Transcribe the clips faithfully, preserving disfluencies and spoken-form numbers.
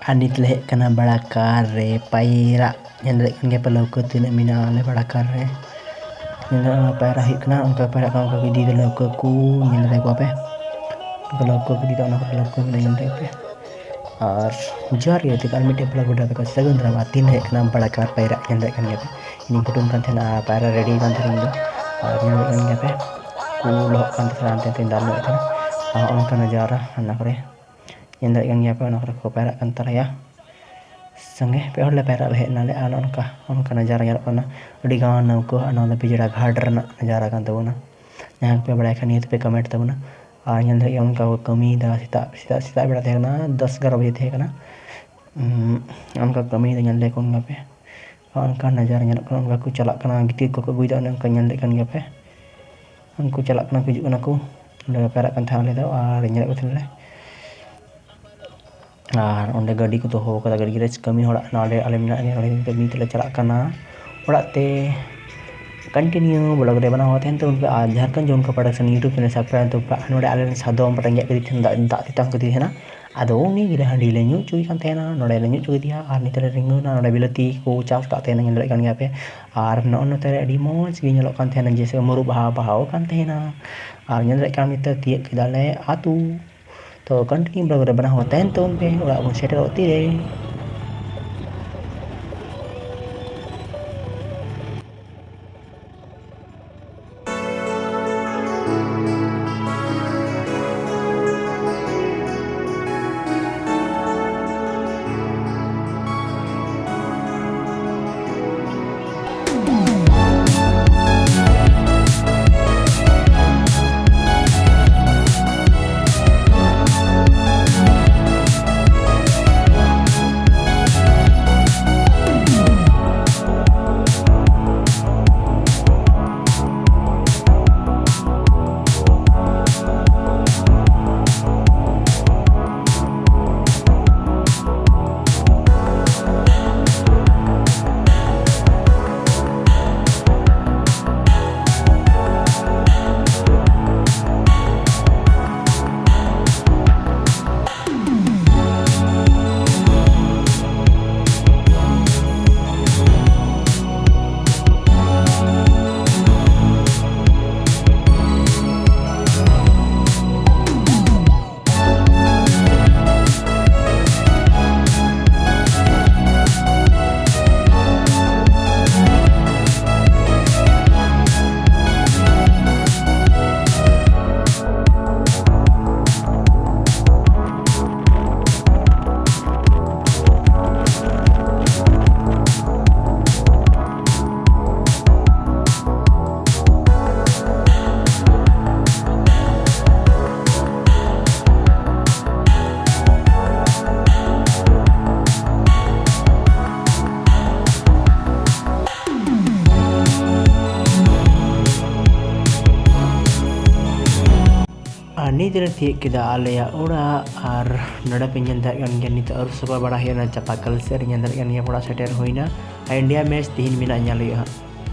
ᱟᱨ ᱱᱤᱛ ᱞᱮ ᱦᱮᱡ ᱠᱟᱱᱟ ᱵᱟᱲᱟᱠᱟᱨ ᱨᱮ ᱯᱟᱭᱨᱟᱜ᱾ ᱧᱮᱞ ᱫᱟᱲᱮᱭᱟᱜ ᱠᱟᱱ ᱜᱮᱭᱟ ᱯᱮ ᱞᱟᱹᱣᱠᱟᱹ ᱛᱤᱱᱟᱹᱜ ᱢᱮᱱᱟᱜᱼᱟ ᱟᱞᱮ ᱵᱟᱲᱟᱠᱟᱨ ᱨᱮ᱾ ᱧᱮᱞ ᱫᱟᱲᱮᱭᱟᱜ ᱠᱟᱱᱟ ᱯᱟᱭᱨᱟᱜ ᱦᱩᱭᱩᱜ ᱠᱟᱱᱟ, ᱚᱱᱠᱟ ᱯᱟᱭᱨᱟᱜ ᱠᱟᱱᱟ, ᱚᱱᱠᱟ ᱠᱚ ᱤᱫᱤᱭᱮᱫᱟ ᱞᱟᱹᱣᱠᱟᱹ ᱠᱚ, ᱧᱮᱞ ᱫᱟᱲᱮᱭᱟᱠᱚᱣᱟ ᱯᱮ᱾ ᱚᱱᱠᱟ ᱞᱟᱹᱣᱠᱟᱹ ᱠᱚ ᱤᱫᱤᱭᱮᱫᱟ, ᱚᱱᱟ ᱠᱚᱨᱮ ᱞᱟᱹᱣᱠᱟᱹ ᱢᱮᱱᱟᱜᱼᱟ, ᱧᱮᱞ ᱫᱟᱲᱮᱭᱟᱜ ᱯᱮ᱾ ᱟᱨ ᱡᱚᱦᱟᱨ ᱜᱮ ᱜᱟᱛᱮ ᱠᱚ, ᱟᱨ ᱢᱤᱫᱴᱮᱡ vlog video ᱛᱟᱠᱚ ᱥᱟᱹᱜᱩᱱ ᱫᱟᱨᱟᱢ᱾ ᱟᱨ ᱛᱤᱱ ᱦᱮᱡ ᱠᱟᱱᱟ ᱵᱟᱲᱟᱠᱟᱨ ᱯᱟᱭᱨᱟᱜ, ᱧᱮᱞ ᱫᱟᱲᱮᱭᱟᱜ ᱠᱟᱱ ᱜᱮᱭᱟ ᱯᱮ᱾ ᱤᱧᱤᱧ ᱯᱷᱳᱴᱳᱧ ᱠᱟᱱ ᱛᱟᱦᱮᱱᱟ ᱟᱨ ᱯᱟᱭᱨᱟ ready ᱠᱟᱱ ᱛᱟᱦᱮᱱᱤᱧ ᱫᱚ᱾ ᱟᱨ ᱧᱮᱞ ᱫᱟᱲᱮᱭᱟᱜ ᱠᱟᱱ ᱜᱮᱭᱟ ᱯᱮ, ᱠᱚ ᱞᱚᱦᱚᱫ ᱠᱟᱱ ᱛᱟᱦᱮᱱᱟ, ᱦᱟᱱᱛᱮ ᱱᱟᱛᱮᱧ ᱫᱟᱞ ᱧᱚᱜ ᱮᱫ ᱛᱟᱦᱮᱱᱟ᱾ ᱟᱨ ᱦᱚᱸᱜᱼᱚ ᱱᱚᱝᱠᱟ ᱱᱟᱡᱟᱨᱟ ᱚᱱᱟ ᱠᱚᱨᱮ᱾ ᱧᱮᱞ ᱫᱟᱲᱮᱭᱟᱜ ᱠᱟᱱ ᱜᱮᱭᱟ ᱯᱮ, ᱚᱱᱟ ᱠᱚᱨᱮ ᱠᱚ ᱯᱟᱭᱨᱟᱜ ᱠᱟᱱ ᱛᱟᱞᱮᱭᱟ᱾ ᱥᱚᱸᱜᱮ ᱯᱮ ᱦᱚᱲ ᱞᱮ ᱯᱟᱭᱨᱟᱜ ᱞᱮ ᱦᱮᱡ ᱮᱱᱟᱞᱮ᱾ ᱟᱨ ᱱᱚᱜᱼᱚ ᱱᱚᱝᱠᱟ, ᱚᱱᱠᱟ ᱱᱟᱡᱟᱨᱟ ᱧᱮᱞᱚᱜ ᱠᱟᱱᱟ᱾ ᱟᱹᱰᱤ ᱜᱟᱱ ᱱᱟᱹᱣᱠᱟᱹ, ᱟᱨ ᱱᱚᱣᱟ ᱫᱚ ᱵᱤᱡᱽᱲᱟ ᱜᱷᱟᱴ ᱨᱮᱱᱟᱜ ᱱᱟᱡᱟᱨᱟ ᱠᱟᱱ ᱛᱟᱵᱚᱱᱟ᱾ ᱡᱟᱦᱟᱸᱭ ᱠᱚᱯᱮ ᱵᱟᱲᱟᱭ ᱠᱷᱟᱱ ᱱᱤᱭᱟᱹ ᱛᱮᱯᱮ comment ᱛᱟᱵᱚᱱᱟ᱾ ᱟᱨ ᱧᱮᱞ ᱫᱟᱲᱮᱭᱟᱜ ᱜᱮᱭᱟ ᱚᱱᱠᱟ ᱠᱚ ᱠᱟᱹᱢᱤᱭᱮᱫᱟ᱾ ᱥᱮᱛᱟᱜ, ᱥᱮᱛᱟᱜ, ᱥᱮᱛᱟᱜ ᱵᱮᱲᱟ ᱛᱟᱦᱮᱸ ᱠᱟᱱᱟ, ᱫᱚᱥ ᱮᱜᱟᱨᱚ ᱵᱟᱡᱮ ᱛᱟᱦᱮᱸ ᱠᱟᱱᱟ᱾ ᱩᱸ, ᱚᱱᱠᱟ ᱠᱟᱹᱢᱤᱭᱮᱫᱟ, ᱧᱮᱞ ᱫᱟᱲᱮᱭᱟᱠᱚ ᱠᱟᱱ ᱜᱮᱭᱟ ᱯᱮ᱾ ᱚᱱᱠᱟ ᱱᱟᱡᱟᱨᱟ ᱧᱮᱞᱚᱜ ᱠᱟᱱᱟ, ᱚᱱᱠᱟ ᱠᱚ ᱪᱟᱞᱟᱜ ᱠᱟᱱᱟ, ᱜᱤᱛᱤᱞ ᱠᱚᱠᱚ ᱟᱹᱜᱩᱭᱮᱫᱟ, ᱚᱱᱮ ᱚᱱᱠᱟ ᱧᱮᱞ ᱫᱟᱲᱮᱭᱟᱜ ᱠᱟᱱ ᱜᱮᱭᱟ ᱯᱮ᱾ ᱩᱱᱠᱩ ᱪᱟᱞᱟᱜ ᱠᱟᱱᱟ ᱠᱚ, ᱦᱤᱡᱩᱜ ᱠᱟᱱᱟ ᱠᱚ᱾ ᱚᱸᱰᱮ ᱞᱮ ᱯᱟᱭᱨᱟᱜ ᱠᱟᱱ ᱛᱟᱦᱮᱸᱫ ᱟᱞᱮ ᱫᱚ, ᱟᱨ ᱧᱮᱞᱮᱫ ᱠᱚ ᱛᱟᱦᱮᱱᱟᱞᱮ᱾ ᱟᱨ ᱚᱸᱰᱮ ᱜᱟᱹᱰᱤ ᱠᱚ ᱫᱚᱦᱚ ᱠᱟᱫᱟ, ᱜᱟᱹᱰᱤ garage ᱠᱟᱹᱢᱤ ᱦᱚᱲᱟᱜ᱾ ᱱᱚᱰᱮ ᱟᱞᱮ ᱢᱮᱱᱟᱜ ᱞᱮᱭᱟ, ᱱᱚᱰᱮ ᱱᱤᱛᱚᱜ ᱠᱟᱹᱢᱤ ᱛᱮᱞᱮ ᱪᱟᱞᱟᱜ ᱠᱟᱱᱟ ᱚᱲᱟᱜ ᱛᱮ᱾ Continue vlog ᱨᱮ ᱵᱮᱱᱟᱣ ᱛᱟᱦᱮᱱ ᱛᱟᱵᱚᱱ ᱯᱮ᱾ ᱟᱨ Jharkhand ᱡᱷᱩᱢᱠᱟ production YouTube channel subscribe ᱛᱟᱵᱚᱱ ᱯᱮ᱾ ᱱᱚᱰᱮ ᱟᱞᱮ ᱨᱮᱱ ᱥᱟᱫᱚᱢ ᱯᱟᱴᱟᱧ ᱜᱮᱫ ᱠᱮᱫᱮ ᱛᱟᱦᱮᱱᱟ, ᱫᱟᱜ, ᱫᱟᱜ ᱛᱮᱛᱟᱝ ᱠᱮᱫᱮ ᱛᱟᱦᱮᱱᱟ᱾ ᱟᱫᱚ ᱩᱱᱤ ᱜᱮᱞᱮ ᱦᱟᱺᱰᱤ ᱞᱮ ᱧᱩ ᱦᱚᱪᱚᱭᱮ ᱠᱟᱱ ᱛᱟᱦᱮᱱᱟ᱾ ᱱᱚᱰᱮ ᱞᱮ ᱧᱩ ᱦᱚᱪᱚ ᱠᱮᱫᱮᱭᱟ᱾ ᱟᱨ ᱱᱤᱛᱚᱜ ᱞᱮ ᱨᱤᱸᱜᱟᱹᱣᱱᱟ, ᱱᱚᱰᱮ ᱵᱤᱞᱟᱹᱛᱤ ᱠᱚ ᱪᱟᱥ ᱠᱟᱜ ᱛᱟᱦᱮᱱᱟ, ᱧᱮᱞ ᱫᱟᱲᱮᱭᱟᱜ ᱠᱟᱱ ᱜᱮᱭᱟ ᱯᱮ᱾ ᱟᱨ ᱱᱚᱜᱼᱚ ᱱᱚᱛᱮ ᱨᱮ ᱟᱹᱰᱤ ᱢᱚᱡᱽ ᱜᱮ ᱧᱮᱞᱚᱜ ᱠᱟᱱ ᱛᱟᱦᱮᱱᱟ, ᱡᱮᱭᱥᱮ ᱢᱩᱨᱩᱫ ᱵᱟᱦᱟ ᱵᱟᱦᱟᱣ ᱠᱟᱱ ᱛᱟᱦᱮᱱᱟ᱾ ᱟᱨ ᱧᱮᱞ ᱫᱟᱲᱮᱭᱟᱜ ᱠᱟᱱ, ᱱᱤᱛᱚᱜ ᱛᱤᱭᱟᱹᱜ ᱠᱮᱫᱟᱞᱮ ᱟᱹᱛᱩ᱾ ᱛᱚ continue vlog ᱨᱮ ᱵᱮᱱᱟᱣ ᱛᱟᱦᱮᱱ ᱛᱟᱵᱚᱱ ᱯᱮ, ᱚᱲᱟᱜ ᱵᱚᱱ ᱥᱮᱴᱮᱨᱚᱜ ᱛᱤᱨᱮ᱾ ᱛᱤᱨᱮ ᱛᱤᱭᱳᱜ ᱠᱮᱫᱟ ᱟᱞᱮᱭᱟᱜ ᱚᱲᱟᱜ᱾ ᱟᱨ ᱱᱚᱰᱮ ᱯᱮ ᱧᱮᱞ ᱫᱟᱲᱮᱭᱟᱜ ᱠᱟᱱ ᱜᱮᱭᱟ, ᱱᱤᱛᱚᱜ ᱟᱹᱨᱩᱵ ᱥᱟᱯᱷᱟ ᱵᱟᱲᱟ ᱦᱩᱭᱱᱟ, ᱪᱟᱯᱟ ᱠᱚᱞ ᱥᱮᱫ ᱨᱮ ᱧᱮᱞ ᱫᱟᱲᱮᱭᱟᱜ ᱠᱟᱱ ᱜᱮᱭᱟ, ᱚᱲᱟᱜ ᱥᱮᱴᱮᱨ ᱦᱩᱭᱱᱟ᱾ ᱟᱨ ᱤᱱᱰᱤᱭᱟ ᱢᱮᱪ ᱛᱤᱦᱤᱧ ᱢᱮᱱᱟᱜᱼᱟ, ᱧᱮᱞ ᱦᱩᱭᱩᱜᱼᱟ ᱦᱟᱸᱜ᱾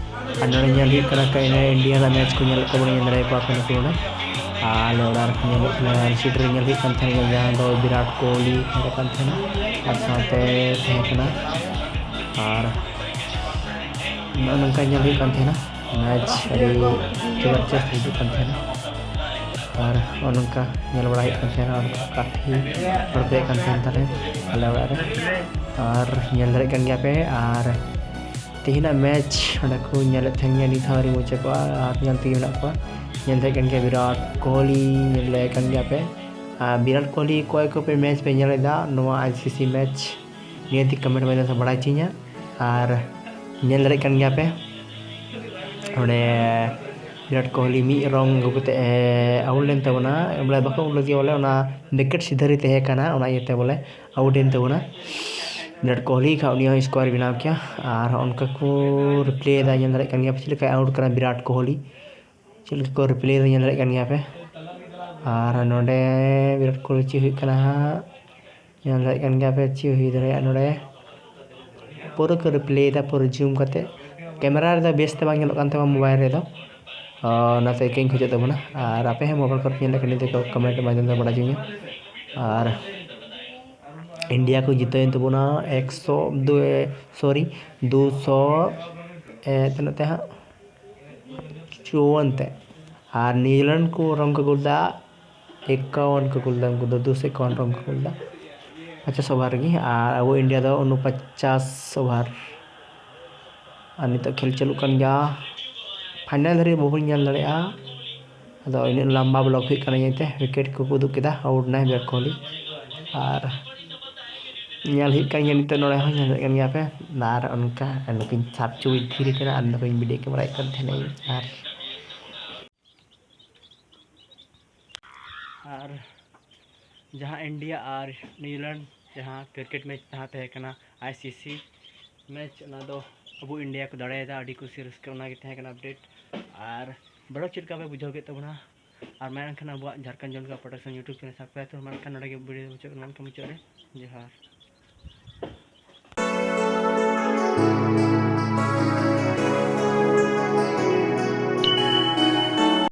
ᱟᱨ ᱱᱚᱰᱮ ᱧᱮᱞ ᱦᱩᱭᱩᱜ ᱠᱟᱱᱟ, ᱠᱟᱹᱭᱱᱟ ᱤᱱᱰᱤᱭᱟ ᱨᱮᱱᱟᱜ ᱢᱮᱪ ᱠᱚ ᱧᱮᱞᱮᱫ ᱛᱟᱵᱚᱱᱟ, ᱧᱮᱞ ᱫᱟᱲᱮᱭᱟᱠᱚᱣᱟ ᱯᱮ ᱱᱩᱠᱩ ᱱᱚᱰᱮ᱾ ᱟᱨ ᱟᱞᱮ ᱚᱲᱟᱜ ᱨᱮᱠᱚ ᱧᱮᱞᱮᱫ ᱠᱟᱱᱟ, ᱟᱨ ᱥᱤᱴ ᱨᱮ ᱧᱮᱞ ᱦᱩᱭᱩᱜ ᱠᱟᱱ ᱛᱟᱦᱮᱱᱟ, ᱡᱟᱦᱟᱸ ᱫᱚ ᱵᱤᱨᱟᱴ ᱠᱳᱦᱞᱤ ᱧᱮᱞᱚᱜ ᱠᱟᱱ ᱛᱟᱦᱮᱱᱟ, ᱟᱨ ᱥᱟᱶᱛᱮ ᱛᱟᱦᱮᱸ ᱠᱟᱱᱟ᱾ ᱟᱨ ᱱᱚᱜᱼᱚ ᱱᱚᱝᱠᱟ ᱧᱮᱞ ᱦᱩᱭᱩᱜ ᱠᱟᱱ ᱛᱟᱦᱮᱱᱟ, ᱢᱮᱪ ᱟᱹᱰᱤ ᱡᱚᱵᱚᱨᱡᱚᱥᱛ ᱦᱤᱡᱩᱜ ᱠᱟᱱ ᱛᱟᱦᱮᱱᱟ᱾ ᱟᱨ ᱱᱚᱜᱼᱚ ᱱᱚᱝᱠᱟ ᱧᱮᱞ ᱵᱟᱲᱟ ᱦᱩᱭᱩᱜ ᱠᱟᱱ ᱛᱟᱦᱮᱱᱟ, ᱚᱱᱠᱟ ᱠᱟᱯᱷᱤ ᱦᱚᱲ ᱠᱚ ᱦᱮᱡ ᱠᱟᱱ ᱛᱟᱦᱮᱱ ᱛᱟᱞᱮ ᱟᱞᱮ ᱚᱲᱟᱜ ᱨᱮ᱾ ᱟᱨ ᱧᱮᱞ ᱫᱟᱲᱮᱭᱟᱜ ᱠᱟᱱ ᱜᱮᱭᱟ ᱯᱮ, ᱟᱨ ᱛᱮᱦᱮᱧᱟᱜ ᱢᱮᱪ ᱚᱸᱰᱮ ᱠᱚ ᱧᱮᱞᱮᱫ ᱛᱟᱦᱮᱱ ᱜᱮᱭᱟ, ᱱᱤᱛ ᱦᱚᱸ ᱟᱹᱣᱨᱤ ᱢᱩᱪᱟᱹᱫᱚᱜᱼᱟ, ᱟᱨ ᱧᱮᱞ ᱛᱮᱜᱮ ᱢᱮᱱᱟᱜ ᱠᱚᱣᱟ᱾ ᱧᱮᱞ ᱫᱟᱲᱮᱭᱟᱜ ᱠᱟᱱ ᱜᱮᱭᱟ ᱵᱤᱨᱟᱴ ᱠᱳᱦᱞᱤ, ᱧᱮᱞ ᱫᱟᱲᱮᱭᱟᱜ ᱠᱟᱱ ᱜᱮᱭᱟ ᱯᱮ᱾ ᱟᱨ ᱵᱤᱨᱟᱴ ᱠᱳᱦᱞᱤ ᱚᱠᱚᱭ ᱠᱚᱯᱮ ᱢᱮᱪ ᱯᱮ ᱧᱮᱞ ᱮᱫᱟ, ᱱᱚᱣᱟ ᱟᱭ ᱥᱤ ᱥᱤ ᱢᱮᱪ ᱱᱤᱭᱟᱹᱛᱮ ᱠᱚᱢᱮᱱᱴ ᱢᱟᱫᱽᱫᱷᱚᱢ ᱛᱮ ᱵᱟᱲᱟᱭ ᱦᱚᱪᱚᱧᱟ᱾ ᱟᱨ ᱧᱮᱞ ᱫᱟᱲᱮᱭᱟᱜ ᱠᱟᱱ ᱜᱮᱭᱟ ᱯᱮ, ᱚᱸᱰᱮ ᱵᱤᱨᱟᱴ ᱠᱳᱦᱞᱤ ᱢᱤᱫ ᱨᱚᱝ ᱟᱹᱜᱩ ᱠᱟᱛᱮ ᱮ ᱟᱣᱩᱴ ᱞᱮᱱ ᱛᱟᱵᱚᱱᱟ, ᱵᱚᱞᱮ ᱵᱟᱠᱚ ᱟᱣᱩᱴ ᱞᱮᱫᱮᱭᱟ, ᱵᱚᱞᱮ ᱚᱱᱟ ᱵᱮᱠᱮᱴ ᱥᱤᱫᱷᱟᱹ ᱨᱮ ᱛᱟᱦᱮᱸ ᱠᱟᱱᱟ, ᱚᱱᱟ ᱤᱭᱟᱹᱛᱮ ᱵᱚᱞᱮ ᱟᱣᱩᱴ ᱮᱱ ᱛᱟᱵᱚᱱᱟ ᱵᱤᱨᱟᱴ ᱠᱳᱦᱞᱤ᱾ ᱠᱷᱟᱱ ᱩᱱᱤ ᱦᱚᱸ ᱥᱠᱳᱨ ᱵᱮᱱᱟᱣ ᱠᱮᱭᱟ᱾ ᱟᱨ ᱚᱱᱠᱟ ᱠᱚ ᱨᱤᱯᱞᱮᱭ ᱮᱫᱟ, ᱧᱮᱞ ᱫᱟᱲᱮᱭᱟᱜ ᱠᱟᱱ ᱜᱮᱭᱟ ᱯᱮ ᱪᱮᱫ ᱞᱮᱠᱟᱭ ᱟᱣᱩᱴ ᱠᱟᱱᱟ ᱵᱤᱨᱟᱴ ᱠᱳᱦᱞᱤ, ᱪᱮᱫ ᱞᱮᱠᱟ ᱠᱚ ᱨᱤᱯᱞᱮᱭ ᱮᱫᱟ, ᱧᱮᱞ ᱫᱟᱲᱮᱭᱟᱜ ᱠᱟᱱ ᱜᱮᱭᱟ ᱯᱮ᱾ ᱟᱨ ᱱᱚᱰᱮ ᱵᱤᱨᱟᱴ ᱠᱳᱦᱞᱤ ᱪᱮᱫ ᱦᱩᱭᱩᱜ ᱠᱟᱱᱟ ᱦᱟᱸᱜ, ᱧᱮᱞ ᱫᱟᱲᱮᱭᱟᱜ ᱠᱟᱱ ᱜᱮᱭᱟ ᱯᱮ ᱪᱮᱫ ᱦᱩᱭ ᱫᱟᱲᱮᱭᱟᱜᱼᱟ ᱱᱚᱰᱮ᱾ ᱯᱩᱨᱟᱹ ᱠᱚ ᱨᱤᱯᱞᱮᱭ ᱮᱫᱟ, ᱯᱩᱨᱟᱹ ᱡᱩᱢ ᱠᱟᱛᱮ᱾ ᱠᱮᱢᱮᱨᱟ ᱨᱮᱫᱚ ᱵᱮᱥ ᱛᱮ ᱵᱟᱝ ᱧᱮᱞᱚᱜ ᱠᱟᱱ ᱛᱟᱢᱟ ᱢᱳᱵᱟᱭᱤᱞ ᱨᱮᱫᱚ, ᱚᱱᱟᱛᱮ ᱤᱠᱟᱹᱧ ᱠᱷᱚᱡᱚᱜ ᱛᱟᱵᱚᱱᱟ᱾ ᱟᱨ ᱟᱯᱮ ᱦᱚᱸ ᱢᱳᱵᱟᱭᱤᱞ ᱠᱚᱨᱮ ᱯᱮ ᱧᱮᱞ ᱞᱮᱠᱷᱟᱱ ᱱᱤᱡᱮ ᱠᱚ ᱠᱚᱢᱮᱱᱴ ᱢᱟᱫᱽᱫᱷᱚᱢ ᱛᱮ ᱵᱟᱲᱟᱭ ᱦᱚᱪᱚᱧᱟ᱾ ᱟᱨ ᱤᱱᱰᱤᱭᱟ ᱠᱚ ᱡᱤᱛᱟᱹᱣᱮᱱ ᱛᱟᱵᱚᱱᱟ ᱮᱠᱥᱚ ᱫᱩ, ᱥᱚᱨᱤ, ᱫᱩᱥᱚ, ᱮ, ᱛᱤᱱᱟᱹᱜ ᱛᱮ ᱦᱟᱸᱜ, ᱪᱩᱣᱟᱹᱱ ᱛᱮ᱾ ᱟᱨ ᱱᱤᱭᱩᱡᱤᱞᱮᱱᱰ ᱠᱚ ᱨᱚᱝ ᱠᱚ ᱜᱳᱞ ᱞᱮᱫᱟ ᱮᱠᱟᱣᱟᱱ ᱠᱚ ᱜᱳᱞ ᱞᱮᱫᱟ, ᱩᱱᱠᱩ ᱫᱚ ᱫᱩᱥᱚ ᱮᱠᱟᱣᱟᱱ ᱨᱚᱝ ᱠᱚ ᱜᱳᱞ ᱞᱮᱫᱟ ᱯᱚᱧᱪᱟᱥ ᱳᱵᱷᱟᱨ ᱨᱮᱜᱮ᱾ ᱟᱨ ᱟᱵᱚ ᱤᱱᱰᱤᱭᱟ ᱫᱚ ᱩᱱᱚᱯᱚᱧᱪᱟᱥ ᱳᱵᱷᱟᱨ᱾ ᱟᱨ ᱱᱤᱛᱚᱜ ᱠᱷᱮᱞ ᱪᱟᱹᱞᱩᱜ ᱠᱟᱱ ᱜᱮᱭᱟ, ᱯᱷᱟᱭᱱᱟᱞ ᱫᱷᱟᱹᱨᱤᱡ ᱵᱟᱵᱚᱱ ᱧᱮᱞ ᱫᱟᱲᱮᱭᱟᱜᱼᱟ᱾ ᱟᱫᱚ ᱤᱱᱟᱹᱜ ᱞᱟᱢᱵᱟ ᱵᱞᱚᱠ ᱦᱩᱭᱩᱜ ᱠᱟᱱᱟ, ᱤᱭᱟᱹᱛᱮ ᱣᱤᱠᱮᱴ ᱠᱚᱠᱚ ᱩᱫᱩᱜ ᱠᱮᱫᱟ, ᱟᱣᱩᱴ ᱮᱱᱟᱭ ᱵᱤᱨᱟᱴ ᱠᱳᱦᱞᱤ᱾ ᱟᱨ ᱧᱮᱞ ᱦᱩᱭᱩᱜ ᱠᱟᱱ ᱜᱮᱭᱟ ᱱᱤᱛᱚᱜ, ᱱᱚᱰᱮ ᱦᱚᱸ ᱧᱮᱞ ᱫᱟᱲᱮᱭᱟᱜ ᱠᱟᱱ ᱜᱮᱭᱟ ᱯᱮ᱾ ᱟᱨ ᱚᱱᱠᱟ ᱱᱩᱠᱩᱧ ᱥᱟᱵ ᱦᱚᱪᱚ ᱛᱷᱤᱨ ᱠᱟᱱᱟ ᱟᱨ ᱱᱩᱠᱩᱧ ᱵᱷᱤᱰᱤᱭᱳ ᱠᱮᱢᱮᱨᱟᱭᱮᱫ ᱠᱟᱱ ᱛᱟᱦᱮᱱᱟᱹᱧ᱾ ᱟᱨ ᱟᱨ ᱡᱟᱦᱟᱸ ᱤᱱᱰᱤᱭᱟ ᱟᱨ ᱱᱤᱭᱩᱡᱤᱞᱮᱱᱰ ᱡᱟᱦᱟᱸ ᱠᱨᱤᱠᱮᱴ ᱢᱮᱪ ᱡᱟᱦᱟᱸ ᱛᱟᱦᱮᱸ ᱠᱟᱱᱟ, ᱟᱭ ᱥᱤ ᱥᱤ ᱢᱮᱪ, ᱚᱱᱟ ᱫᱚ ᱟᱵᱚ ᱤᱱᱰᱤᱭᱟ ᱠᱚ ᱫᱟᱲᱮᱭᱟᱫᱟ᱾ ᱟᱹᱰᱤ ᱠᱩᱥᱤ ᱨᱟᱹᱥᱠᱟᱹ, ᱚᱱᱟ ᱜᱮ ᱛᱟᱦᱮᱸ ᱠᱟᱱᱟ ᱟᱯᱰᱮᱴ᱾ ᱟᱨ ᱵᱞᱚᱜ ᱪᱮᱫ ᱞᱮᱠᱟ ᱯᱮ ᱵᱩᱡᱷᱟᱹᱣ ᱠᱮᱫ ᱛᱟᱵᱚᱱᱟ? ᱟᱨ ᱢᱟ ᱮᱱᱠᱷᱟᱱ ᱟᱵᱚᱣᱟᱜ ᱡᱷᱟᱲᱠᱷᱚᱸᱰ ᱡᱚᱞᱜᱟ ᱯᱨᱚᱰᱟᱠᱥᱚᱱ YouTube ᱪᱮᱱᱮᱞ ᱥᱟᱵᱥᱠᱨᱟᱭᱤᱵ ᱛᱟᱵᱚᱱ᱾ ᱢᱟ ᱮᱱᱠᱷᱟᱱ ᱱᱚᱰᱮ ᱜᱮ ᱵᱷᱤᱰᱤᱭᱳ ᱫᱚ ᱢᱩᱪᱟᱹᱫ ᱠᱟᱱᱟ, ᱢᱟ ᱮᱱᱠᱷᱟᱱ ᱢᱩᱪᱟᱹᱫ ᱨᱮ ᱡᱚᱦᱟᱨ᱾